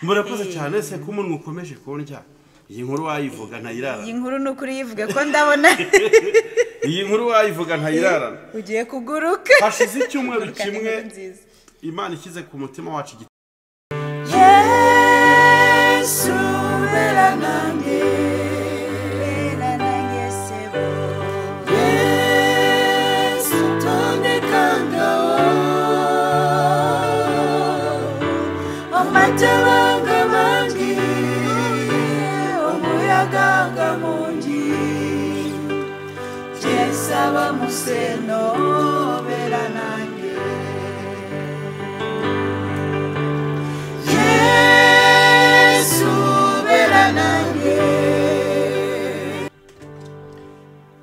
Murakoze cyane. Se ko umunwa ukomeje kundya, iyi nkuru wayivuga ntayirara. Iyi nkuru ni ukuri yivuge ko ndabona. Iyi nkuru wayivuga ntayirara. Ugiye kuguruka. Hashize icyumweru kimwe Imana ishyize ku mutima wacu. Yesu bera nanjye, bera nanjye sebo. Yesu tonekanga amatabanga mangi omuyaganga mungi jesaba museno bera nanjye. Yesu bera nanjye.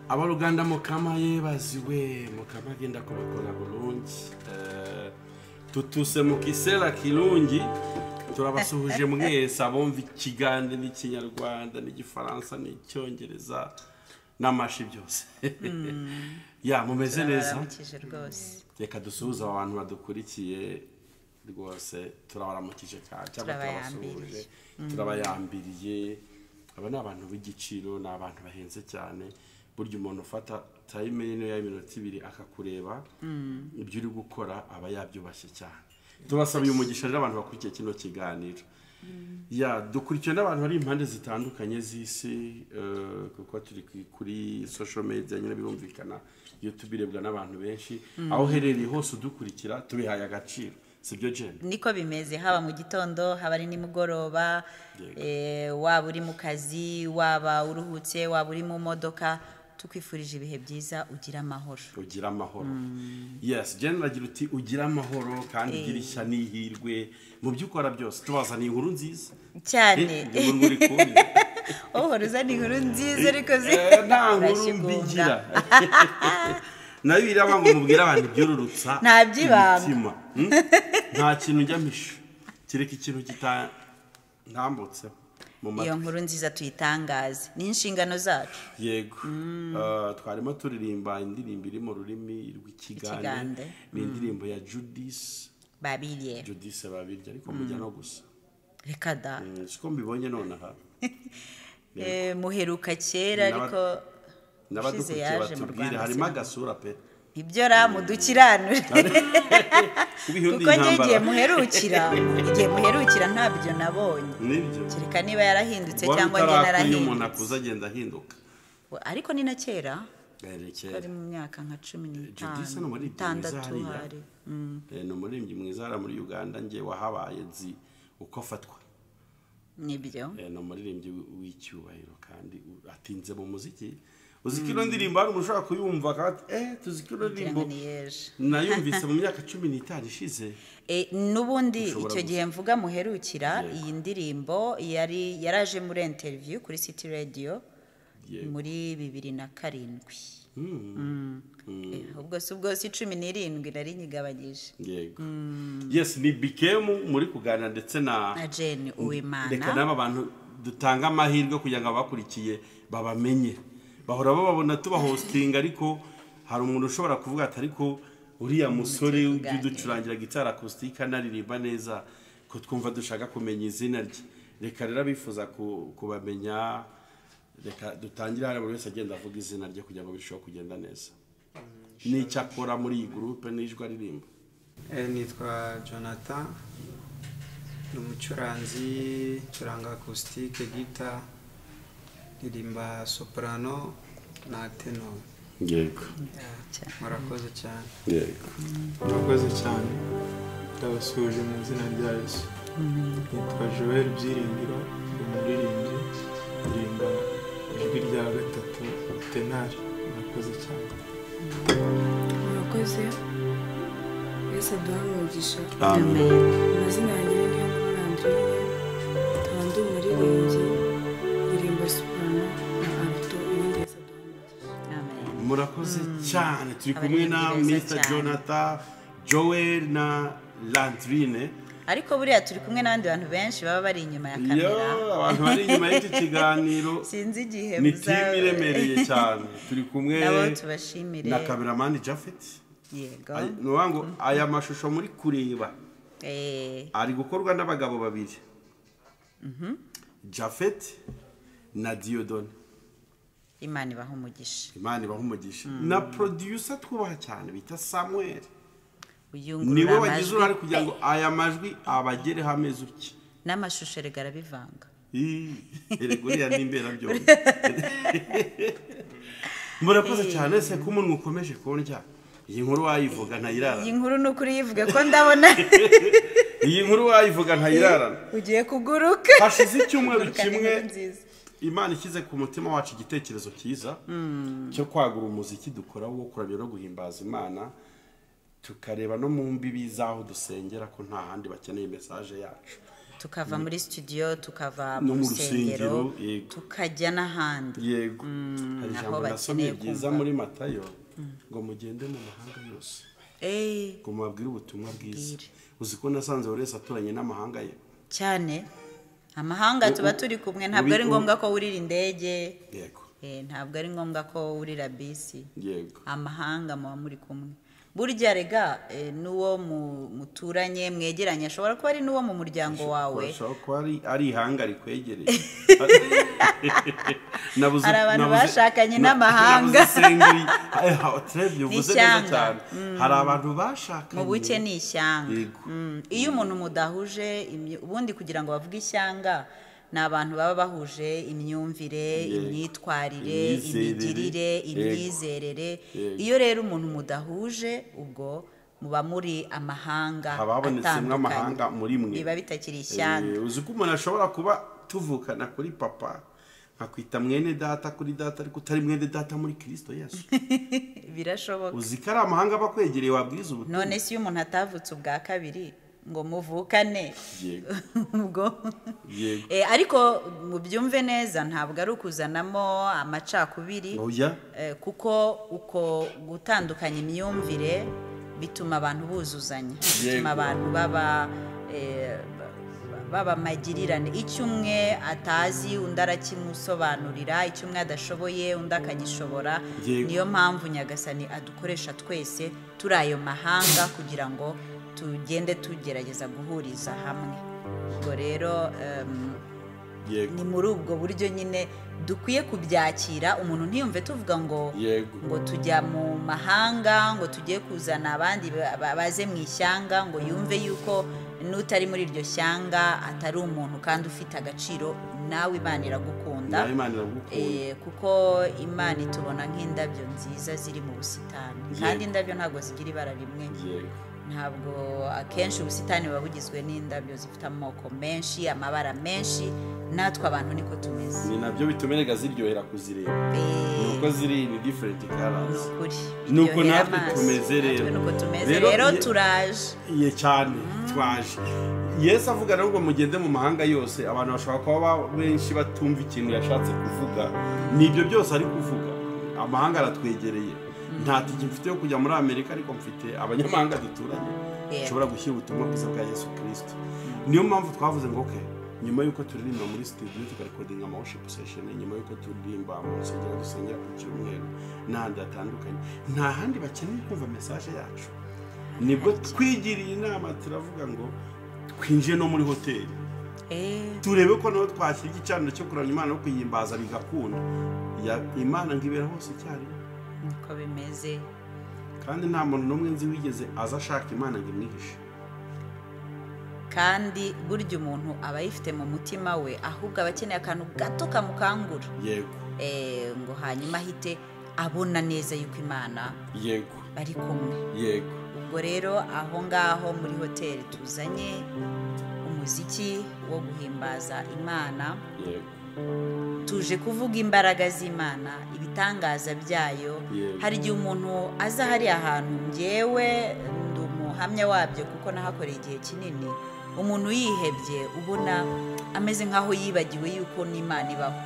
Abaluganda Mukama yebaziwe, Mukama agenda kubakora bulungi. Tutuse mukisera kilungi. Turabasuhuje mwese abumva Ikigande n'Ikinyarwanda n'Igifaransa n'Icyongereza n'amashi byose. Ya mumeze neza. Reka dusuhuze abantu badukurikiye rwose, turabaramukije cyane cyangwa turabasuhuje, turabayambiriye. Aba ni abantu b'igiciro, ni abantu bahenze cyane. Burya umuntu ufata time ye ya minota 2 akakureba ibyo uri gukora aba yabyubashye cyane. Tubasabiye umugisha rero abantu bakurikiye kino kiganiro. Ya dukurikiye n'abantu bari impande zitandukanye z'isi, kuko turi kuri social media nyine birumvikana iyo tubirebwa n'abantu benshi. Aho uherereye hose udukurikira tubihaye agaciro, sibyo Jane? Niko bimeze, haba mu gitondo, haba ari nimugoroba, waba uri mu kazi, waba uruhutse, waba uri mu modoka, tukwifurije ibihe byiza, ugira amahoro. Ugira amahoro. Yes, Jane aragira uti ugira amahoro kandi ugira ishya n'ihirwe mu byo ukora byose. Tubazaniye inkuru nziza cyane. Uhora uzana inkuru nziza ariko nta nkuru mbi ngira. Nayo iraba ngo mubwire abantu ibyororotsa nta byibanga. Nta kintu njya misha kireka ikintu kitantambutse. Iyo nkuru nziza tuyitangaze, ni inshingano zacu. Yego. Twarimo turirimba indirimbo iri mu rurimi rw'Ikigande, ni indirimbo ya Judith Babirye. Judith Babirye, ariko mujya no gusa. Reka da. Siko mbibonye nonaha. Muheruka kera ariko n'abadukurikiye batubwire harimo agasura pe. Ibyo ra mudukiranure. Kuko ngiye muherukira ntabyo nabonye. Kereka niba yarahindutse cyangwa nge narahindutse. Umuntu akuza agenda ahinduka. Ariko ni na kera. Ari mu myaka nka 15. 6 hari. Ni umuririmbyi mwiza hara muri Uganda, nge wahabaye nzi uko afatwa. Nibyo. Ni umuririmbyi w'icyubahiro kandi atinze mu muziki. Uzikino ndirimbo hari umuntu ushobora kuyumva akati tuzikino ndirimbo nayumvise mu myaka 15 ishize. Nubundi icyo gihe mvuga muherukira iyi ndirimbo yari yaraje muri interview kuri City Radio muri 2007. Ubwo si ubwo si 17 nari nyigabanyije. Yego. Yes, ni BKM muri kuganira ndetse na Jane Uwimana. Reka n'aba bantu dutanga amahirwe kugira ngo abakurikiye babamenye. Bahora bababona tuba hosting, ariko hari umuntu ushobora kuvuga ati ariko uriya musore uducurangira gitara acoustic anaririmba neza ko twumva dushaka kumenya izina rye. Reka rero abifuza kubamenya, reka dutangire hano buri wese agenda avuga izina rye kugira ngo birusheho kugenda neza. N'icyo akora muri iyi groupe n'ijwi aririmba. Nitwa Jonathan, ni umucuranzi, ncuranga acoustic guitar, ndirimba soprano na tenor. Yego. Murakoze cyane. Yego. Murakoze cyane. Ndabasuhuje mu izina rya Yesu. Nitwa Joel Byiringiro, umuririmbyi, ndirimba ijwi rya gatatu tenari. Murakoze cyane. Murakoze. Yesu aduhe umugisha. Amen. Amazina yanjye ni Niyonkuru Andrine, nkaba ndi umuririmbyi, ndirimba soprano na alto, ibindi Yesu aduhe umugisha. Amen. Murakoze cyane. Turi kumwe na Mr. Jonathan, Joel na Landrine. Ariko buriya turi kumwe n'abandi bantu benshi baba bari inyuma ya kamera. Yo, abantu bari inyuma y'iki kiganiro. Sinzi igihe ni team iremereye cyane. Turi kumwe nabo tubashimire na cameraman Jafet. Yego. Nuwango aya mashusho muri kureba. Ari gukorwa n'abagabo babiri. Jafet na Diodone. Imana ibaha umugisha. Imana ibaha umugisha. Na producer twubaha cyane bita Samuel, uyungurura niwe wagize amajwi uruhare kugira ngo aya majwi abagereho ameze utya. N'amashusho erega arabivanga. Erega uriya ni imberabyombi. Murakoze cyane. Se ko umuntu ukomeje kundya, iyi nkuru wayivuga ntayirarana. Iyi nkuru ni ukuri yivuge ko ndabona Iyi nkuru wayivuga ntayirarana. ugiye kuguruka. Hashize icyumweru Kuguruka ni kimwe inkuru nziza. Imana ishyize ku mutima wacu igitekerezo cyiza cyo kwagura umuziki dukora wo kuramya no guhimbaza Imana, tukareba no mu mbibi z'aho dusengera ko nta handi bakeneye message yacu. Tukava muri studio, tukava No mu mu rusengero, rusengero, yego. tukajya n'ahandi. Yego, hari aho ijambo nasomye bakeneye ryiza kumva. muri Matayo ngo mugende mu mahanga yose, ngo mubabwire ubutumwa bwiza. Bwire. Uzi ko nasanze buri wese aturanye n'amahanga ye Cyane amahanga tuba turi kumwe, ntabwo ari ngombwa ko wurira indege, Yego. ntabwo ari ngombwa ko wurira bisi. Yego. Amahanga muba muri kumwe. Burya rega n'uwo muturanye mwegeranye ashobora kuba ari n'uwo mu muryango wawe. Ashobora kuba ari ihanga rikwegereye. Hari abantu bashakanye n'amahanga. Nabuze isengeri. Urebye uvuze neza N'ishyanga. cyane. Hari abantu bashakanye. Mu buke ni ishyanga. Yego. Iyo umuntu mudahuje ubundi kugira ngo bavuge ishyanga ni abantu baba bahuje imyumvire, Yego. imyitwarire, Imyizerere. imigirire, Yego. imyizerere. Yego. Iyo rero umuntu mudahuje ubwo muba muri amahanga Haba habonetsemo atandukanye. amahanga muri mwe. Biba bitakiri ishyanga. Uzi ko umuntu ashobora kuba tuvukana kuri papa nkakwita mwene data kuri data, ariko utari mwene data muri Kristo Yesu. Birashoboka. Uzi ko ari amahanga aba akwegereye wabwiriza ubutumwa. None se iyo umuntu atavutse ubwa kabiri ngo muvukane, Yego. ubwo Yego. Ariko mubyumve neza, ntabwo ari ukuzanamo amacakubiri. Oya. Kuko uko gutandukanya imyumvire bituma abantu buzuzanya, bituma Yego. abantu baba baba magirirane. Icyo umwe atazi undi arakimusobanurira, icyo umwe adashoboye undi akagishobora. Yego. Niyo mpamvu Nyagasani adukoresha twese turi ayo mahanga kugira ngo tugende tugerageza guhuriza hamwe. Ubwo rero Yego. ni muri ubwo buryo nyine dukwiye kubyakira, umuntu ntiyumve tuvuga ngo Yego. ngo tujya mu mahanga, ngo tugiye kuzana abandi baze mu ishyanga, ngo yumve yuko n'utari muri iryo shyanga atari umuntu kandi ufite agaciro. Nawe Imana iragukunda. Nawe Imana iragukunda. Kuko Imana itubona nk'indabyo nziza ziri mu busitani. Kandi Yego. indabyo ntabwo zigira ibara rimwe. Yego. Ntabwo akenshi ubusitani buba bugizwe n'indabyo zifite amoko menshi, amabara menshi. Natwe abantu niko tumeze. Ni nabyo bituma erega ziryohera kuzireba. Nuko ziri ni different colors. Ni ukuri. Nuko Biryohera natwe amaso. tumeze rero. Natwe nuko tumeze rero, turaje. Ye cyane twaje. Yesu avuga rero ngo mugende mu mahanga yose, abantu bashobora kuba benshi batumva ikintu yashatse kuvuga. Nibyo byose ari kuvuga. Amahanga aratwegereye. Nta tike mfite yo kujya muri Amerika, ariko mfite abanyamahanga duturanye. Nshobora gushyira ubutumwa bwiza bwa Yesu Kristo. Niyo mpamvu twavuze ngo okay, nyuma yuko turirimba muri studio tukarekodinga ama worship session, nyuma yuko turirimba mu nsengero dusengera ku cyumweru n'ahandi hatandukanye, nta handi bakeneye kumva message yacu. Nibwo twigiriye inama turavuga ngo twinjiye no muri hoteli, turebe ko naho twashyira igicaniro cyo kuramya Imana no kuyihimbaza bigakunda. Imana ngo ibera hose icyarimwe. Niko bimeze. Kandi nta muntu n'umwe nzi wigeze aza ashaka Imana ngo imwihishe. Kandi burya umuntu aba ayifite mu mutima we, ahubwo aba akeneye akantu gato kamukangura. Yego. Ngo hanyuma ahite abona neza yuko Imana Yego. bari kumwe. Yego. Ubwo rero aho ngaho muri hoteli tuzanye umuziki wo guhimbaza Imana. Yego. Tuje kuvuga imbaraga z'Imana, ibitangaza byayo. Yego. Hari igihe umuntu aza hariya hantu, njyewe ndi umuhamya wabyo kuko nahakoreye igihe kinini, umuntu yihebye ubona ameze nkaho yibagiwe yuko n'Imana ibaho.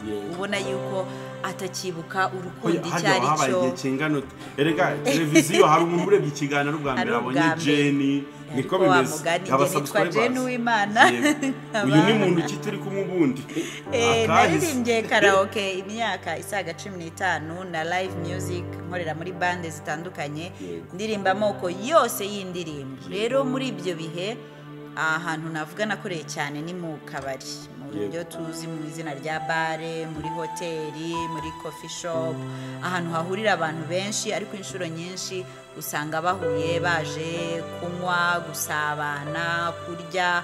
Yego. Ubona yuko atakibuka urukundo Oya, icyo ari habaye cyo. igihe kingana ute? Erega televiziyo hari umuntu urebye ikiganiro ubwa mbere Ari abonye ubwa mbere. Jenny, niko Ariko wa bimeze. mugani, Aba njye nitwa subscribers. Jenny Uwimana. Yego. Uyu ni muntu ki turi kumwe ubundi? Akahise. Naririmbye karaoke imyaka isaga 15 na live music, nkorera muri bande zitandukanye, Yego. ndirimba amoko yose y'indirimbo. Rero muri ibyo bihe Ahantu navuga nakoreye cyane ni mu kabari, mu byo tuzi mu izina rya bare, muri hoteli, muri coffee shop, ahantu hahurira abantu benshi, ariko inshuro nyinshi usanga bahuye baje kunywa, gusabana, kurya,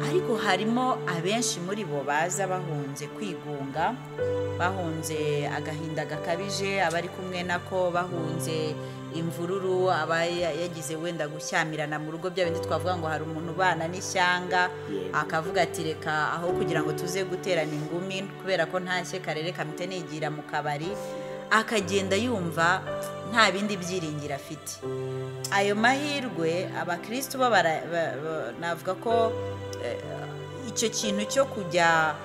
ariko harimo abenshi muri bo baza bahunze kwigunga, bahunze agahinda gakabije, abari kumwe nako bahunze imvururu, aba yagize wenda gushyamirana mu rugo, bya bindi twavuga ngo hari umuntu ubana n'ishyanga akavuga ati reka aho kugira ngo tuze guterana ingumi kubera ko ntashye karere kamite nigira mu kabari, akagenda yumva nta bindi byiringira afite. Ayo mahirwe abakristo bo navuga ko icyo kintu cyo kujya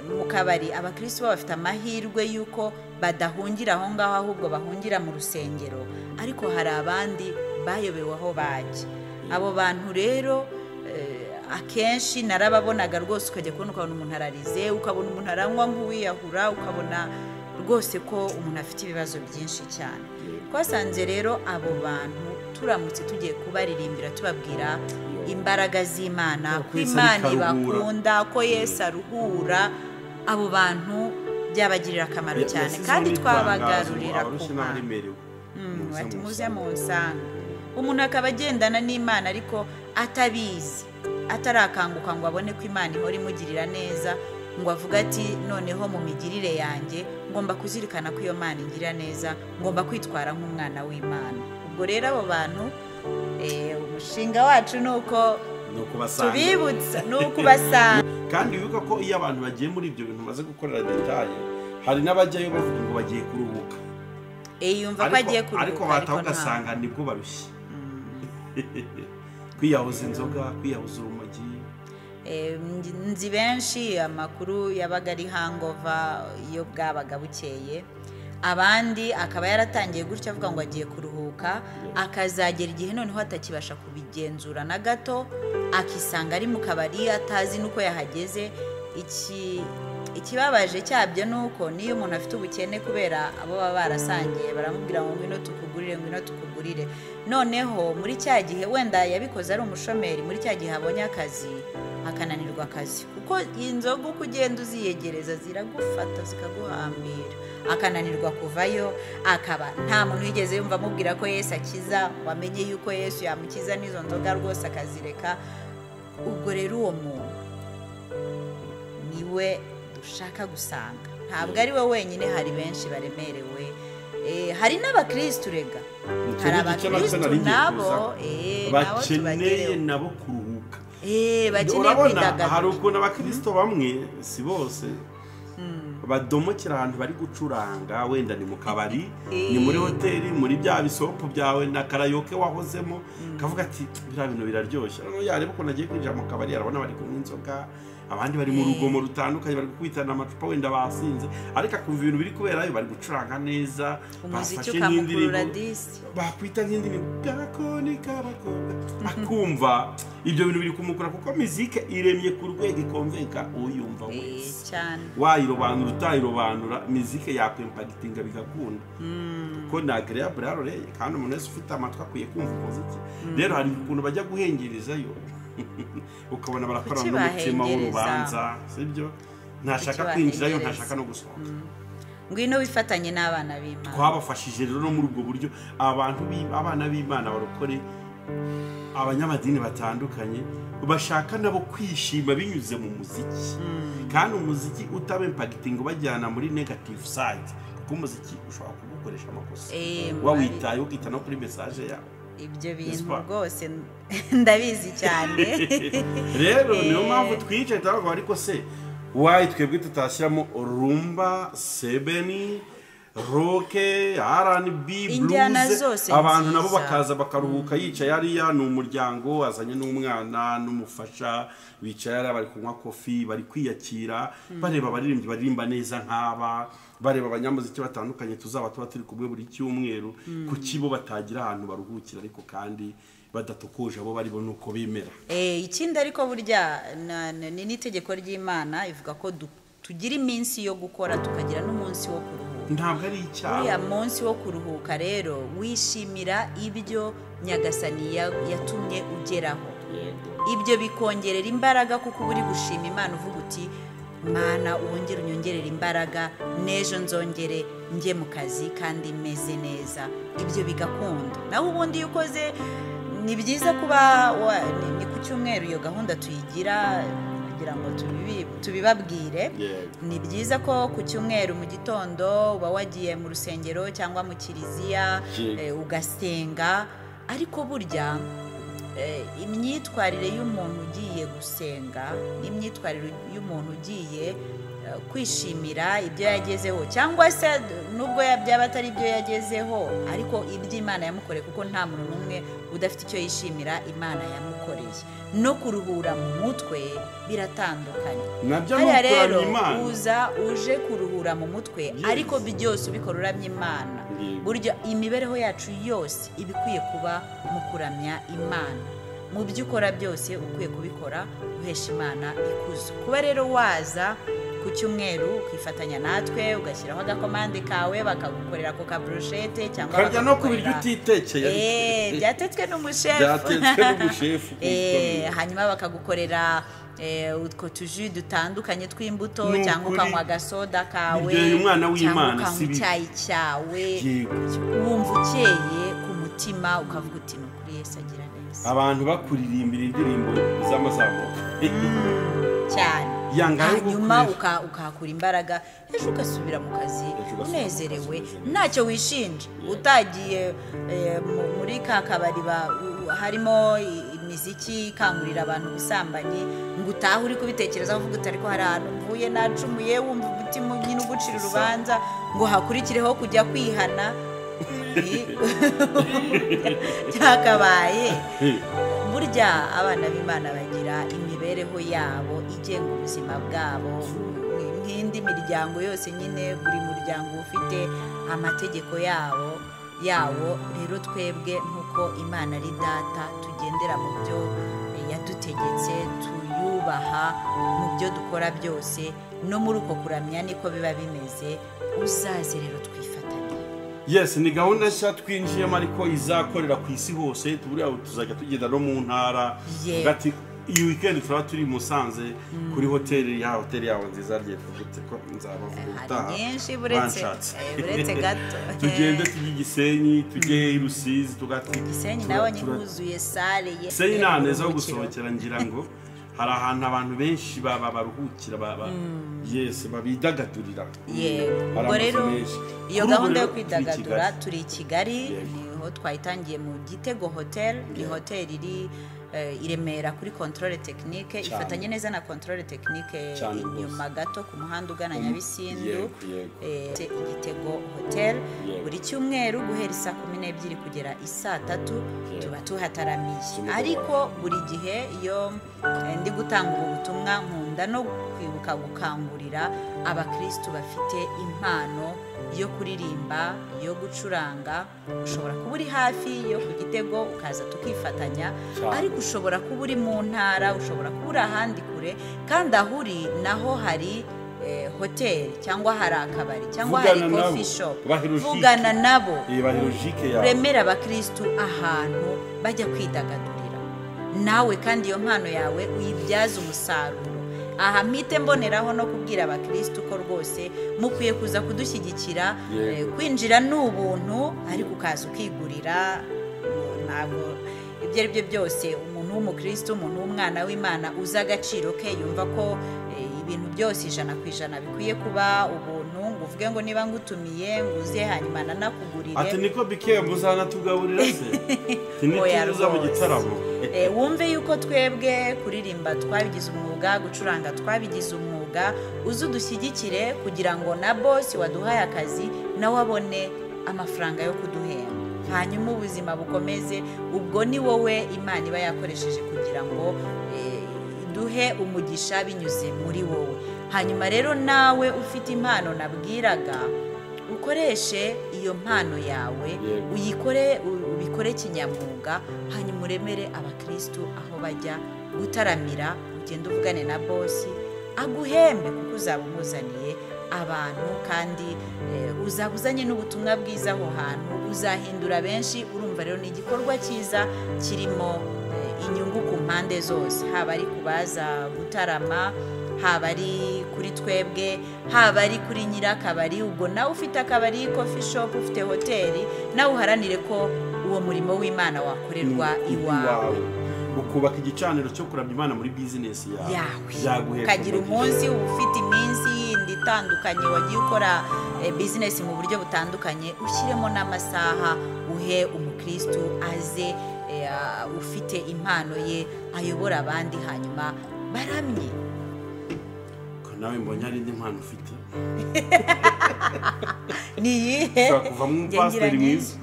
mu kabari, abakristo bo bafite amahirwe yuko badahungira aho ngaho, ahubwo bahungira mu rusengero, ariko hari abandi bayobewe aho bajya. Abo bantu rero akenshi narababonaga rwose, ukajya kubona ukabona umuntu ararize, ukabona umuntu aranywa nk'uwiyahura, ukabona rwose ko umuntu afite ibibazo byinshi cyane. Twasanze rero abo bantu turamutse tugiye kubaririmbira tubabwira imbaraga z'Imana, ko Imana ibakunda, ko Yesu aruhura, abo bantu byabagirira akamaro cyane, kandi twabagarurira ku Mana. Bati muze munsanga. Umuntu akaba agendana n'Imana ariko atabizi, atarakanguka ngo abone ko Imana ihora imugirira neza, ngo avuga ati noneho mu migirire yanjye ngomba kuzirikana ko iyo Mana ingira neza, ngomba kwitwara nk'umwana w'Imana. Ubwo rero abo bantu umushinga wacu nuko tubibutsa, nukubasanga. Kandi wibuka ko iyo abantu bagiye muri ibyo bintu maze gukorera detaye, hari n'abajyayo bavuga ngo bagiye kuruhuka, yumva ko agiye kuruhuka, ariko bataho ugasanga nibwo barushye. Kwiyahuza inzoga, kwiyahuza urumogi. Nzi benshi amakuru yabaga ari hangover iyo bwabaga bukeye, abandi akaba yaratangiye gutya avuga ngo agiye kuruhuka, akazagera igihe noneho atakibasha kubigenzura na gato, akisanga ari mu kabari atazi nuko yahageze. Ikibabaje cyabyo nuko niyo umuntu afite ubukene kubera abo baba barasangiye baramubwira ngo ngwino tukugurire, ngwino tukugurire, noneho muri cya gihe wenda yabikoze ari umushomeri, muri cya gihe abonye akazi akananirwa akazi, kuko inzoga uko ugenda uziyegereza ziragufata zikaguhambira, akananirwa kuvayo, akaba nta muntu wigeze yumva amubwira ko Yesu akiza, ngo amenye yuko Yesu yamukiza n'izo nzoga rwose akazireka. Ubwo rero uwo muntu niwe dushaka gusanga, ntabwo ari we wenyine, hari benshi baremerewe, hari n'abakristo rega, hari abakristo nabo bakeneye nabo kuruhuka, bakeneye kwidagadura. Hari ukuntu abakristo bamwe si bose badomokera ahantu bari gucuranga, wenda ni mu kabari, ni muri hoteli, muri bya bisopo byawe na karayoke wahozemo, kavuga ati biriya bintu biraryoshye. Noneho yareba ukuntu agiye kwinjira mu kabari, arabona bari kunywa inzoga, abandi bari mu rugomo rutandukanye, bari gukubitana amacupa wenda basinze, ariko akumva ibintu biri kuberayo, bari gucuranga neza, umuziki ukamukurura disi, bakwita nk'indirimbo gakoni k'abakobwa, akumva ibyo bintu biri kumukura, kuko muzike iremye ku rwego ikonvenka uyumva wese, wayirobanura utayirobanura, muzike yakwimpagitinga bigakunda, kuko ni agreable aroreye, kandi umuntu wese ufite amatwi akwiye kumva umuziki. Rero hari ukuntu bajya guhengerezayo, ukabona barakora n'umutima w'urubanza, sibyo? Ntashaka kwinjirayo, ntashaka no gusohoka. Ngwino wifatanye n'abana b'Imana. Twabafashije rero no muri ubwo buryo, abantu abana b'Imana barokore, abanyamadini batandukanye bashaka nabo kwishima binyuze mu muziki. Kandi umuziki utabe impacting ubajyana muri negative side, kuko umuziki ushobora kugukoresha amakosa wawitaye ukita no kuri message yawe. Ibyo bintu rwose ndabizi cyane. Rero niyo mpamvu twicaye turavuga ariko se wayi twebwe tutashyiramo rumba, sebeni, roke, R&B, blues, abantu nabo bakaza bakaruhuka. Yicaye hariya ni umuryango, azanye n'umwana n'umufasha, bicaye hariya bari kunywa kofi, bari kwiyakira, bareba abaririmbyi baririmba neza nk'aba, bareba abanyamuziki batandukanye tuzaba tuba turi kumwe buri cyumweru, kuki bo batagira ahantu baruhukira ariko kandi badatokoje abo bari bo nuko bemera. Ikindi ariko burya ni n'itegeko ry'Imana ivuga ko tugira iminsi yo gukora tukagira n'umunsi wo kuruhuka. Ntabwo ari icyaha. Uriya munsi wo kuruhuka rero wishimira ibyo Nyagasani yatumye ugeraho. Ibyo bikongerera imbaraga, kuko uba uri gushima Imana uvuga uti Mana wongere unyongerere imbaraga, n'ejo nzongere njye mu kazi kandi meze neza. Ibyo bigakunda. Naho ubundi iyo ukoze, ni byiza kuba ni ku cyumweru iyo gahunda tuyigira kugira ngo tubibabwire. Ni byiza ko ku cyumweru mu gitondo uba wagiye mu rusengero cyangwa mu kiliziya, ugasenga. Ariko burya imyitwarire y'umuntu ugiye gusenga n'imyitwarire y'umuntu ugiye kwishimira ibyo yagezeho, cyangwa se nubwo byaba atari ibyo yagezeho, ariko ibyo Imana yamukoreye, kuko nta muntu n'umwe udafite icyo yishimira Imana yamukoreye. No kuruhura mu mutwe biratandukanye. Hariya rero uza uje kuruhura mu mutwe, ariko byose ubikora uramya Imana. Burya imibereho yacu yose iba ikwiye kuba mu kuramya Imana. Mu byo ukora byose ukwiye kubikora uhesha Imana ikuzo. Kuba rero waza ku cyumweru ukifatanya natwe, ugashyiraho agakomande kawe, bakagukorera ku kabrushete cyangwa ukarya no ku biryo utitekeye, byatetswe n'umushefu, hanyuma bakagukorera utwo tuji dutandukanye tw'imbuto, cyangwa ukanywa agasoda kawe, cyangwa ukanywa icyayi cyawe, wumva ukeye ku mutima, ukavuga uti ni ukuri Yesu agira neza. Abantu bakuririmbira indirimbo z'amazamuka cyane, hanyuma ukahakura imbaraga, ejo ugasubira mu kazi unezerewe, ntacyo wishinja, utagiye muri ka kabari harimo imiziki ikangurira abantu ubusambanyi, ngo utahe uri kubitekereza uvuga uti ariko hari ahantu mvuye nacumuye, wumva umutima nyine ugucira urubanza, ngo hakurikireho kujya kwihana. Byakabaye. Burya abana b'Imana bagira imibereho yabo igenga ubuzima bwabo, nk'indi miryango yose nyine, buri muryango ufite amategeko yawo. Rero twebwe nk'uko Imana ari data, tugendera mu byo yadutegetse, tuyubaha mu byo dukora byose, no muri uko kuramya niko biba bimeze. Uzaze rero twifatanye. Yes, ni gahunda nshya twinjiyemo, ariko izakorera ku isi hose. Buriya tuzajya tugenda no mu ntara. Ati iyi weekend turaba turi i Musanze kuri hoteli ya hoteli yawe nziza ryitwa ko nzabavuga ubutaha. Uretse gato tugende tujye Gisenyi, tujye i Rusizi, tugati Gisenyi nabonye huzuye sale ye. Gisenyi nta neza ho gusohokera, ngira ngo hari ahantu abantu benshi baba baruhukira, yes, babidagadurira. Yego, ubwo rero iyo gahunda yo kwidagadura turi i Kigali, niho twayitangiye mu Gitego Hotel. Ni hotel iri i Remera kuri contrôle technique, ifatanye neza na contrôle technique inyuma gato ku muhanda ugana Nyabisindu. Igitego Hotel buri cyumweru guhera saa 12 kugera isaa 3 tuba tuhataramiye. Ariko buri gihe iyo ndi gutanga ubu butumwa, nkunda no kwibuka gukangurira abakristu bafite impano yo kuririmba, yo gucuranga. Ushobora kuba uri hafi yo ku Gitego ukaza tukifatanya, ariko ushobora kuba uri mu ntara, ushobora kuba uri ahandi kure, kandi aho uri naho hari hoteli cyangwa hari akabari cyangwa hari coffee shop. Vugana nabo, uremera abakristu ahantu bajya kwidagadurira nawe, kandi iyo mpano yawe uyibyaze umusaruro. Aha mpite mboneraho no kubwira abakristu ko rwose mukwiye kuza kudushyigikira. Kwinjira ni ubuntu, ariko ukaza ukigurira. Ntabwo ibyo ari byo byose umuntu w'umukristu, umuntu w'umwana w'Imana uzi agaciro ke, yumva ko ibintu byose 100% bikwiye kuba ubuntu, ngo uvuge ngo niba ngutumiye nguze hanyuma nanakugurire. Ati niko bike muzanatugaburira se? Tinituza mu gitaramo. Wumve yuko twebwe kuririmba twabigize umwuga, gucuranga twabigize umwuga, uze udushyigikire kugira ngo na boss waduhaye akazi nawe abone amafaranga yo kuduhemba, hanyuma ubuzima bukomeze. Ubwo ni wowe Imana iba yakoresheje kugira ngo duhe umugisha binyuze muri wowe. Hanyuma rero nawe ufite impano nabwiraga, ukoreshe iyo mpano yawe, uyikore, ubikore kinyamwuga, hanyuma uremere abakristu aho bajya gutaramira, ugende uvugane na bosi aguhembe, kuko uzaba umuzaniye abantu, kandi uzaba uzanye n'ubutumwa bwiza aho hantu, uzahindura benshi. Urumva rero ni igikorwa cyiza kirimo inyungu ku mpande zose, haba ari kubaza gutarama, haba ari kuri twebwe, haba ari kuri nyirakabari. Ubwo nawe ufite akabari, coffee shop, ufite hoteli, nawe uharanire ko uwo murimo w'Imana wakorerwa iwawe, ukubaka igicaniro cyo kuramya Imana muri business yawe, ukagira umunsi ufite iminsi yindi itandukanye wagiye ukora business mu buryo butandukanye, ushyiremo n'amasaha uhe umukristo aze ufite impano ye ayobora abandi, hanyuma baramye. Ko nawe mbonye ari indi mpano ufite ni iyihe? Ushobora kuvamo umupasiteri mwiza.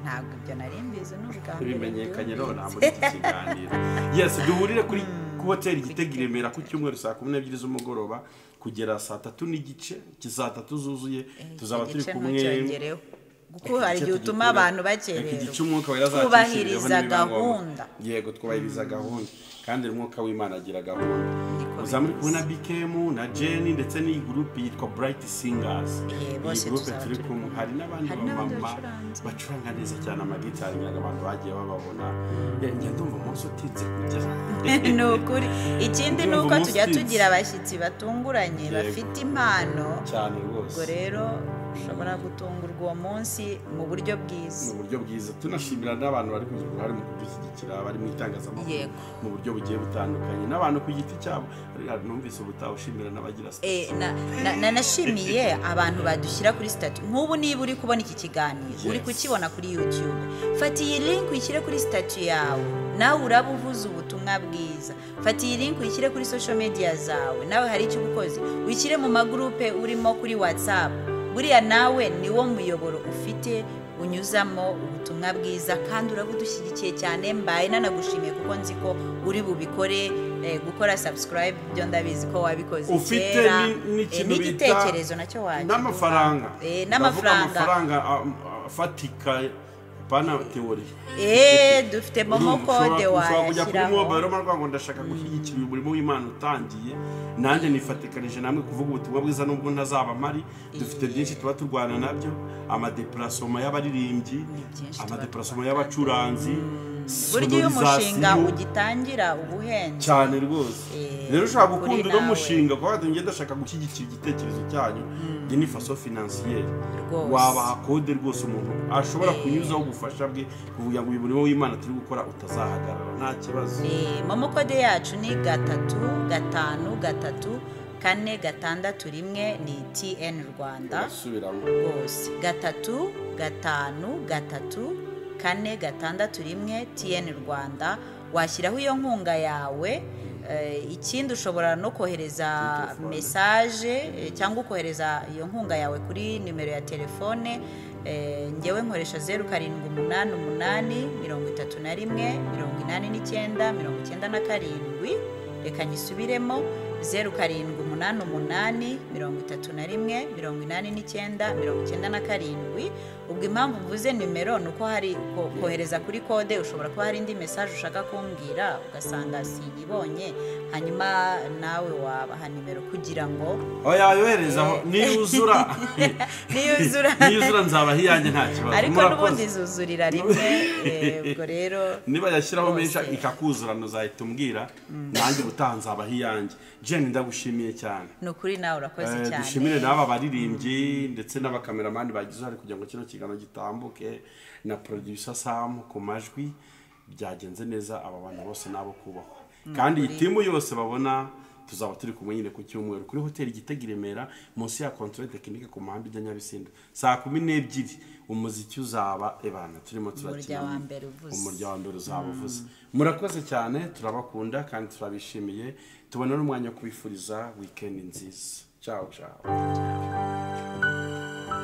Ntabwo ibyo nari mbizi n'ubwa mbere bimenyekanye rero nta muri iki kiganiro. Yes, duhurire kuri hoteli Gitega i Remera ku cyumweru saa 12 z'umugoroba kugera saa 3:30, saa 3 zuzuye, tuzaba turi kumwe. Kuko hari igihe utuma abantu bakererwa. Twubahiriza gahunda. Yego, twubahiriza gahunda, kandi umwuka w'Imana agira gahunda. Muzamuri kumwe na BKM na Jenny ndetse n'iyi groupe yitwa Bright Singers. Iyi groupe turi kumwe, hari n'abandi bamama bacuranga neza cyane amagitari, ngira abantu bagiye bababona. Njye ndumva umunsi utinze kugera. Ni ukuri. Ikindi ni uko tujya tugira abashyitsi batunguranye bafite impano cyane rwose. Ubwo rero ushobora gutungurwa uwo munsi mu buryo bwiza. Mu buryo bwiza. Tunashimira n'abantu bari kugira uruhare mu kudushyigikira, bari mu itangazamakuru mu buryo bugiye butandukanye, n'abantu ku giti cyabo. Numvise ubutaha ushimira n'abagira nanashimiye abantu badushyira kuri statut. Nk'ubu niba uri kubona iki kiganiro, uri kukibona kuri YouTube, fata iyi link uyishyire kuri statut yawe, nawe uraba uvuze ubutumwa bwiza. Fata iyi link uyishyire kuri social media zawe, nawe hari icyo ukoze, uyishyire mu magroupe urimo kuri WhatsApp. Buriya nawe niwo muyoboro ufite unyuzamo ubutumwa bwiza, kandi urabudushyigikiye cyane. Mbaye nanagushimiye kuko nzi ko uri bubikore. Gukora subscribe byo ndabizi ko wabikoze kera, n'igitekerezo nacyo wagira, n'amafaranga n'amafaranga afatika, pana theory. Dufite momo code wayashyiraho kujya kuri mobile money ngo ndashaka gushyigikira uyu murimo w'Imana utangiye, nanjye nifatikanije namwe kuvuga ubutumwa bwiza nubwo ntazaba mari. Dufite byinshi tuba turwana nabyo, amadeplacement y'abaririmbyi, amadeplacement y'abacuranzi. Burya iyo umushinga ugitangira ubuhenze cyane rwose. Rero ushobora gukunda uno mushinga kuko njye ndashaka gushyigikira igitekerezo cyanyu, njye ni façon financière wabaha kode rwose umuntu ashobora kunyuzaho ubufasha bwe kugira ngo uyu murimo w'Imana turi gukora utazahagarara nta kibazo. Momo kode yacu ni 3 5 3 4 6 1, ni TN Rwanda rwose. 3 5 3 4 6 1 TN Rwanda. Washyiraho iyo nkunga yawe. Ikindi ushobora no kohereza message cyangwa ukohereza iyo nkunga yawe kuri nimero ya telefone. Ngewe nkoresha 0788 31 89 97. Reka nyisubiremo 0788 31 89 97. Ubwo impamvu mvuze nimero nuko hari kohereza kuri kode, ushobora kuba hari indi message ushaka kumbwira ugasanga sinyibonye, hanyuma nawe wabaha nimero kugira ngo oya yoherezaho niyuzura niyuzura nzabaha iyanjye nta kibazo, ariko n'ubundi zuzurira rimwe. Ubwo rero niba yashyiraho menshi ikakuzura nuzahita umbwira, nanjye ubutaha nzabaha iyanjye. Jenny, ndagushimiye cyane. Ni ukuri nawe urakoze cyane. Dushimire n'aba baririmbyi ndetse n'abakameramani bagize uruhare kugira ngo kino kiganiro gitambuke, na producer Sam ku majwi. Byagenze neza, aba bantu bose nabo kubahwa, kandi iyi timu yose babona tuzaba turi kumwe nyine ku cyumweru kuri hoteli Gitega i Remera munsi ya contrôle technique ku muhanda ujya Nyabisindu saa 12. Umuziki uzaba ebana turimo turakina umurya wa mbere uzaba uvuze. Murakoze cyane, turabakunda kandi turabishimiye. Tubona n'umwanya wo kubifuriza weekend nziza. Ciao ciao.